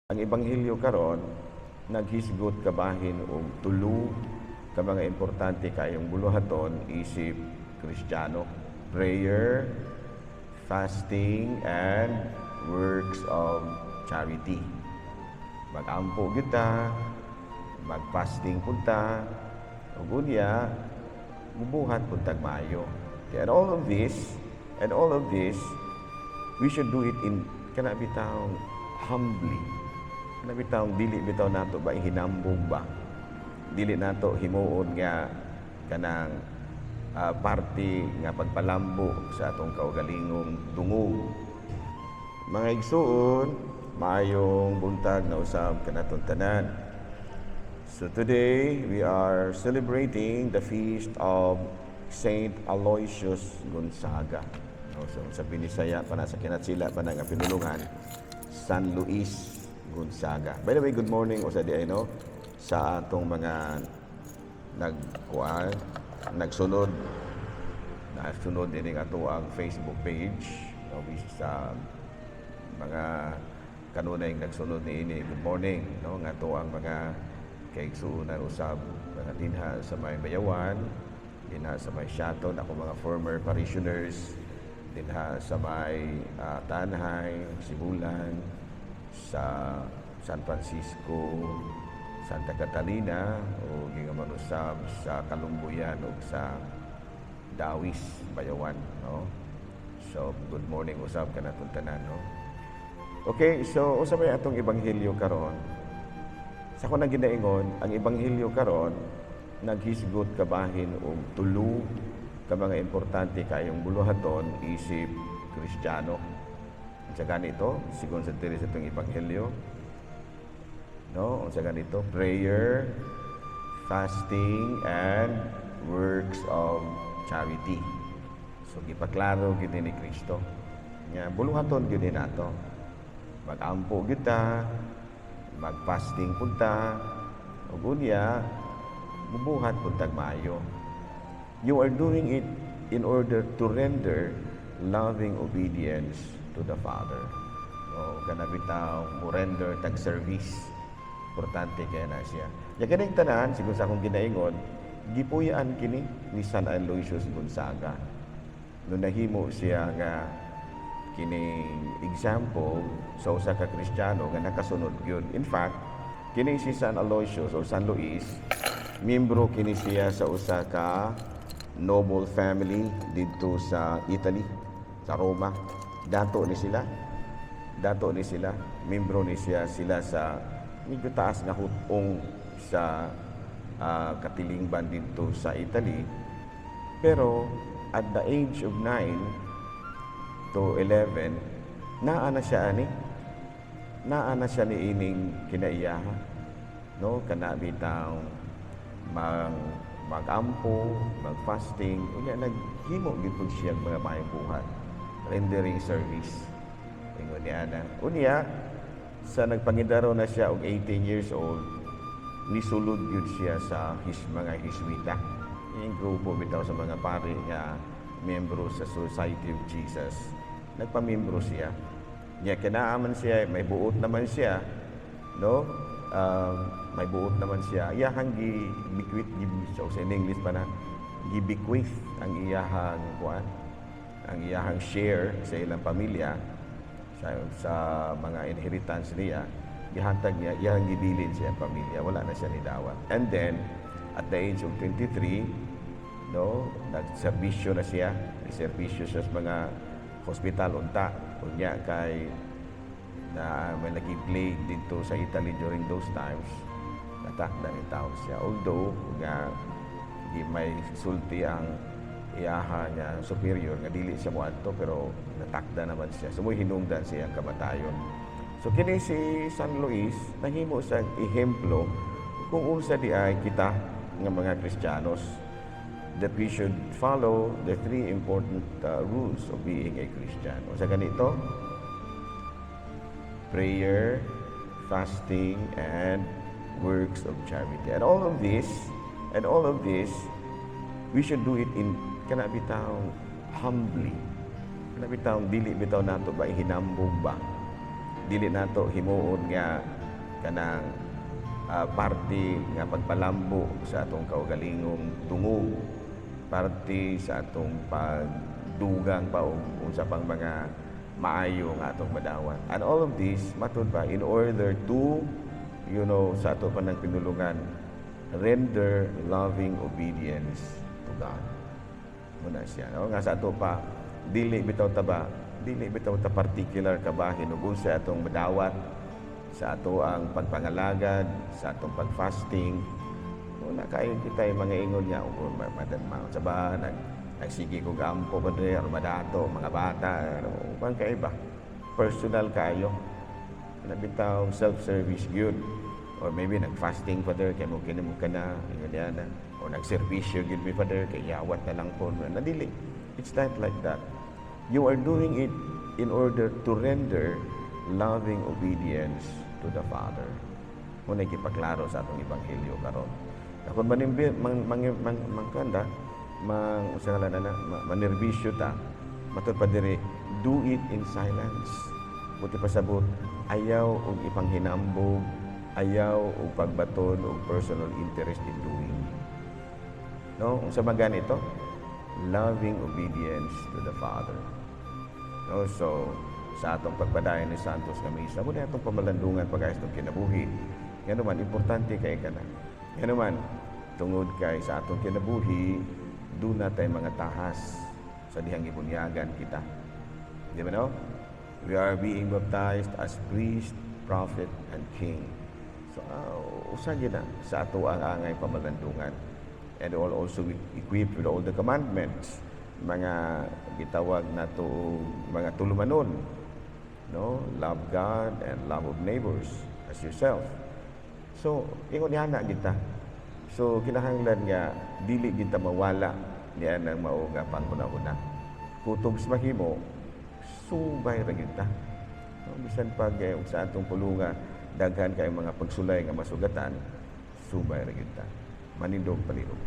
Ang ebanghelyo karon naghisgot kabahin og tulo ka mga importante kayong buluhaton isip Kristiyano: prayer, fasting, and works of charity. Mag-ampo kita, mag-fasting pud ta, ug unya mubuhat pud tag maayo. And all of this, we should do it in kana bitaw humbly. Kana bitaw dili bitaw nato ba hinambog ba? Dili nato himuon nga kanang parte nga pagpalambo sa atong kaugalingong dungog. Mga igsuon, maayong buntag na usab kanatong tanan. So today we are celebrating the feast of Saint Aloysius Gonzaga. No, so sa Binisaya pa na, sa kinatsila pa na nga pinulungan, San Luis Gonzaga. By the way, good morning usa diay, no, sa atong mga nagkuan, nagsunod, nasunod din ato ang Facebook page, no, sa mga kanunay nagsunod niini. Good morning, no, nga ato ang mga kaigsuonan usab, mga dinha sa may Bayawan, dinha sa may Siaton, ako mga former parishioners dinha sa may Tanjay, Sibulan, sa San Francisco, Santa Catalina o giingon usab sa Kalumbuyan ug sa Dawis, Bayawan, no? So good morning usab kanatong tanan, no? Okay, so unsa may atong ebanghelyo karon? Sa ako nang ginaingon, ang ebanghelyo karon naghisgot kabahin og tulo ka mga importante kayong buluhaton isip Kristiyano. Unsa ganito? Sigon sa diri sa itong ebanghelyo. No? Unsa ganito? Prayer, fasting, and works of charity. So gipaklaro gyud ni Kristo nga buluhaton gyud ni nato. Mag-ampo kita, mag-fasting pud ta, ug unya mubuhat pud tag maayo. You are doing it in order to render loving obedience to the Father. No, kana bitaw mo render tag service. Importante kaya na siya. Ya kining tanan, sigon sa akong ginaingon, gipuyaan kini ni San Aloysius Gonzaga. No nahimo siya nga kining example sa usa ka Kristiyano nga nakasunod gyud. In fact, kini si San Aloysius o San Luis, miyembro kini siya sa usa ka noble family didto sa Italy, sa Roma. Dato ni sila. Dato ni sila. Miyembro ni siya sila sa medyo taas nga hutong sa katilingban didto sa Italy. Pero at the age of 9 to 11, naa na siya ani. Naa na siya ni ining kinaiyaha. No, kana bitaw mag-ampo, mag-fasting, unya naghimo gyud pud siya mga maayong buhat. Rendering service. Ingon niya na. Unya sa nagpangidaro na siya og 18 years old, nisulod gyud siya sa his mga Heswita. Yung grupo bitaw sa mga pari nga miyembro sa Society of Jesus. Nagpamiyembro siya. Nya kinaaman siya, may buot naman siya, no? May buot naman siya. Iyahang gi bequeath, gi, so sa in English pa na, gi bequeath ang iyahang kuan, ang iyahang share sa ilang pamilya sa mga inheritance niya, gihatag niya, iyang gibilin sa iyang pamilya, wala na siya nidawat. And then, at the age of 23, no, nagserbisyo na siya, nagserbisyo siya sa mga hospital unta, unya kay na may lagi plague dito sa Italy during those times, natakda ni tao siya. Although, nga di may sulti ang iyaha niya superior nga dili siya moadto, pero natakda naman siya. So mo'y hinungdan siya ang kamatayon. So kini si San Luis nahimo sa ehemplo kung unsa di ay kita nga mga Kristiyanos, that we should follow the three important rules of being a Christian. Unsa ganito? Prayer, fasting, and works of charity. And all of this, we should do it in kana bitaw humbly. Kana bitaw dili bitaw nato ba hinambog ba? Dili nato himuon nga Kanang parte nga pagpalambo sa atong kaugalingong dungog, parte sa atong pagdugang pa og unsa pang mga maayo nga atong madawat. And all of this, matud pa, in order to, sa ato pa ng pinulungan, render loving obedience to God. Muna siya. No? Nga sa ato pa, dili bitaw ta ba, dili bitaw ta particular kabahin ug unsa atong madawat sa ato ang pagpangalagad, sa atong pagfasting. Wala kayo kita yung mga ingon nga, o ma, sa ba, nagsige ko gampo pa dre, or madato, mga bata, ano, kung kay ba? Personal kayo. Na bitaw self-service gyud. Or maybe nag-fasting, Father, kay mo kini mo ka na, ingon niya na. Or nagserbisyo gyud mi, Father, kay yawat na lang po. Na dili. It's not like that. You are doing it in order to render loving obedience to the Father. Muna gipaklaro sa atong ebanghelyo karon. Kung manimbi mang mang mang mangkanda mang usa nga na manerbisyo ta, matud pa diri, do it in silence. Buti pasabot, ayaw og ipanghinambog, ayaw og pagbaton og personal interest in doing. No, unsa man ganito? Loving obedience to the Father. No, so sa atong pagpadayon ni Santos nga misa, mo atong pamalandungan pag atong kinabuhi. Nga naman importante kay kana. Nga naman tungod kay sa atong kinabuhi duna tay mga tahas sa dihang gibunyagan kita. Di ba, no? We are being baptized as priest, prophet, and king. So, usa gyud na sa ato ang angay pamalandungan. And all also equipped with all the commandments, mga gitawag nato mga tulumanon, no? Love God and love of neighbors as yourself. So, ingon niana kita. So, kinahanglan nga dili kita mawala niya ng mao nga panghuna-huna. Kutob sa mahimo, subay ra gyud ta. No, bisan pag sa atong pulunga daghan kay mga pagsulay nga masugatan, subay ra gyud ta. Manindog palihog.